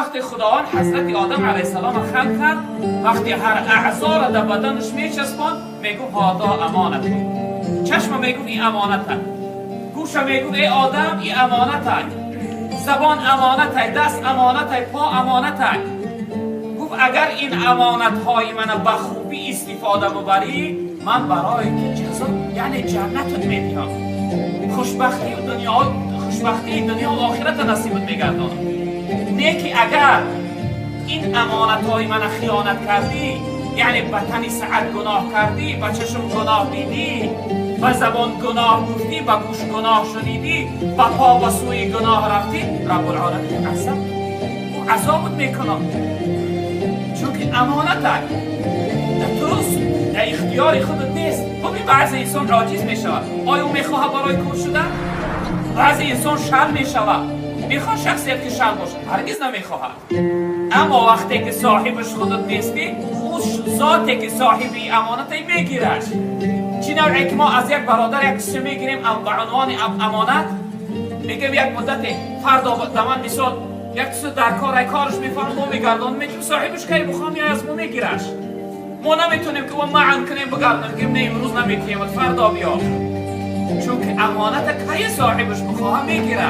وقتی خداوند حضرت آدم علیه السلام خلق کرد، وقتی هر اعضا را در بدنش میچسباند، میگو هادا امانت. چشم میگو این امانت، گوش میگو ای آدم این امانت، زبان امانت، دست امانت، پا امانت. گفت اگر این امانت های من به خوبی استفاده ببری، من برای که جزا یعنی جنت میدهم، خوشبختی دنیا، خوشبختی دنیا و آخرت نصیبت میگردانم. نه که اگر این امانت های من خیانت کردی، یعنی به تنی سعد گناه کردی، به چشم گناه دیدی، به زبان گناه گفتی، به گوش گناه شنیدی، به پا به سوی گناه رفتی، رب العالمین عذاب او عذابت میکنم، چون که امانت در توست، در اختیار خودت نیست. ببین بعضی انسان عاجز میشود، آیا او میخواهد برای کور شدن؟ بعضی انسان شل میشود، میخواد شخصیت که شل باشه؟ هرگز نمیخواهد. اما وقتی که صاحبش خودت نیستی، او ذاتی که صاحب امانت میگیرش. چی نوعی که ما از یک برادر یک چیز میگیریم به عنوان امانت، میگیم یک مدت فردا دمن مثال یک چیز در کار کارش میفهم، ما میگردان میگیم صاحبش کی بخوام یا از ما میگیرش. ما نمیتونیم که ما معن کنیم بگردیم، میگیم نه امروز نمیتونیم، فردا بیا، چون که امانت کی صاحبش بخواه میگیره.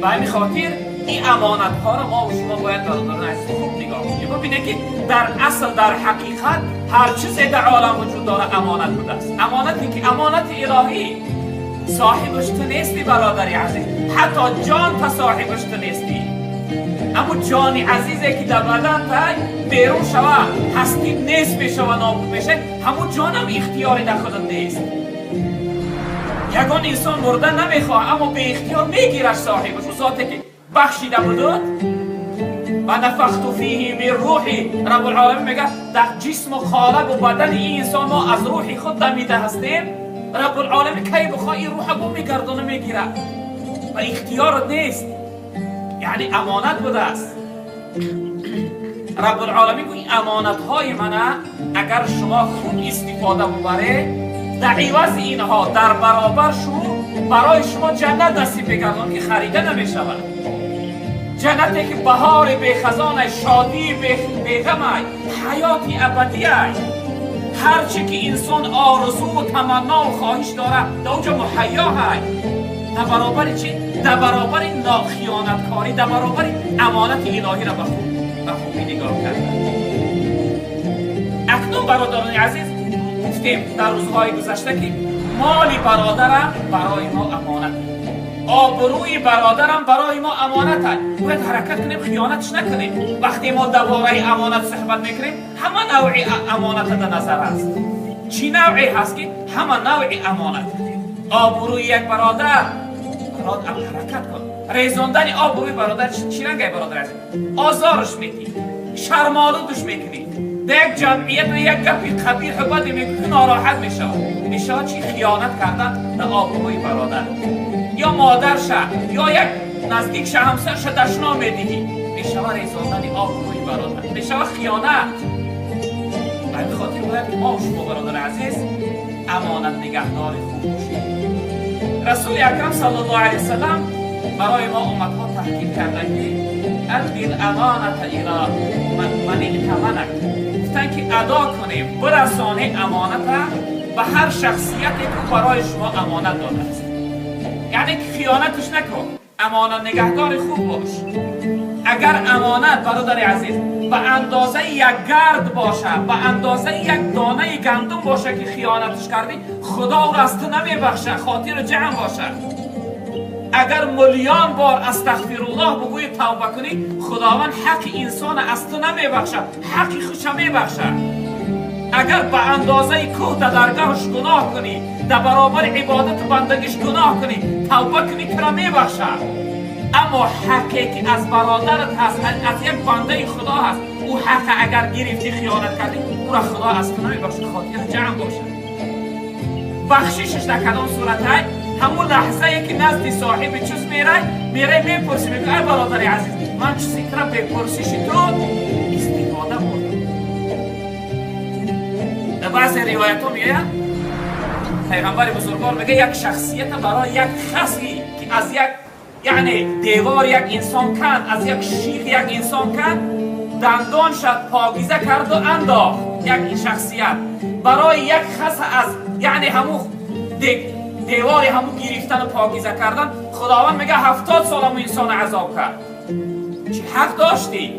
به همین خاطر این امانت ها رو ما و شما باید برادران عزیز خوب نگاه کنیم. ببینید که در اصل در حقیقت هر چیزی در عالم وجود داره امانت بوده است. امانتی که امانت الهی، صاحبش تو نیستی برادر عزیز، حتی جان تا صاحبش تو نیستی. اما جان عزیزی که در بدن تا بیرون شوه، هستی نیست بشه و نابود بشه، همون جانم اختیاری در خودت نیست. یگان انسان مردن نمیخواه، اما به اختیار میگیرش صاحبش، او ذاتی که بخشیده بود و نفخت فیه من روحی. رب العالمین میگه در جسم و قالب و بدن این انسان ما از روح خود دمیده هستیم. رب العالمین کی بخواه این روح بو میگردانه میگیره و اختیار نیست، یعنی امانت بوده است. رب العالمین گوی امانت های منه اگر شما خوب استفاده ببره، در عوض اینها در برابر شما برای شما جنت نصیب بگردان که خریده نمی شود. جنتی که بهار بی خزان، شادی بی غم، حیاتی ابدی. هرچی که انسان آرزو و تمنا و خواهش داره در اونجا مهیا هست. در برابر چی؟ در برابر ناخیانتکاری، در برابر امانت الهی را به خوبی نگاه کردن. اکنون برادران عزیز گفتیم در روزهای گذشته که مال برادرم برای ما امانت، آبروی برادرم برای ما امانت است. باید حرکت کنیم خیانتش نکنیم. وقتی ما درباره امانت صحبت میکنیم، همه نوع امانت در نظر است. چی نوعی هست که همه نوع امانت؟ آبروی یک برادر، برادر حرکت کن. ریزاندن آبروی برادر چی رنگه برادر عزیز؟ آزارش میدی، شرمالودش میکنی، در یک جمعیت و یک گپی قبیح و بدی میکنی، ناراحت میشود. میشود چی؟ خیانت کردن در آبروی برادر، یا مادرش یا یک نزدیکش همسرش دشنام میدهی، میشود ریزاندن آبروی برادر، میشود خیانت. به همین خاطر باید که ما و شما برادر عزیز امانت نگهدار خوب باشیم. رسول اکرم صلی الله علیه وسلم برای ما امتها تحقیق کردن که ادی الامانت الی من ائتمنک، گفتن که ادا کنیم، برسانه امانت به هر شخصیتی که برای شما امانت داده است. یعنی که خیانتش نکن، امانت نگهدار خوب باش. اگر امانت برادر عزیز به اندازه یک گرد باشه، به اندازه یک دانه گندم باشه که خیانتش کردی، خدا او را از تو نمیبخشه، خاطر جمع باشه. اگر میلیون بار استغفر الله بگوی توبه کنی، خداوند حق انسان از تو نمیبخشه، حق خودش میبخشه. اگر به اندازه کوه در درگاهش گناه کنی، در برابر عبادت و بندگیش گناه کنی، توبه کنی، تو را میبخشه. اما حقی که از برادرت هست، از یک بنده خدا هست، او حق اگر گرفتی خیانت کردی، او را خدا از تو نمیبخشه، خاطر جمع باشه. بخششش در کدام صورت های؟ همون لحظه ای که نزد صاحب چیز میره میپرسی، میگه ای برادر عزیز، من چیزی که به پرسش تو استفاده بردم. در بعضی روایت ها میگه پیغمبر بزرگوار میگه یک شخصیت برای یک خسی که از یک یعنی دیوار یک انسان کند، از یک شیخ یک انسان کند، دندانش پاکیزه کرد و انداخت. یک شخصیت برای یک خس از یعنی همو دیوار همو گرفتن و پاکیزه کردن، خداوند میگه 70 سال همو انسان عذاب کرد. چی حق داشتی؟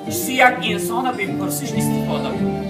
چیزی یک انسان به پرسش استفاده کنی؟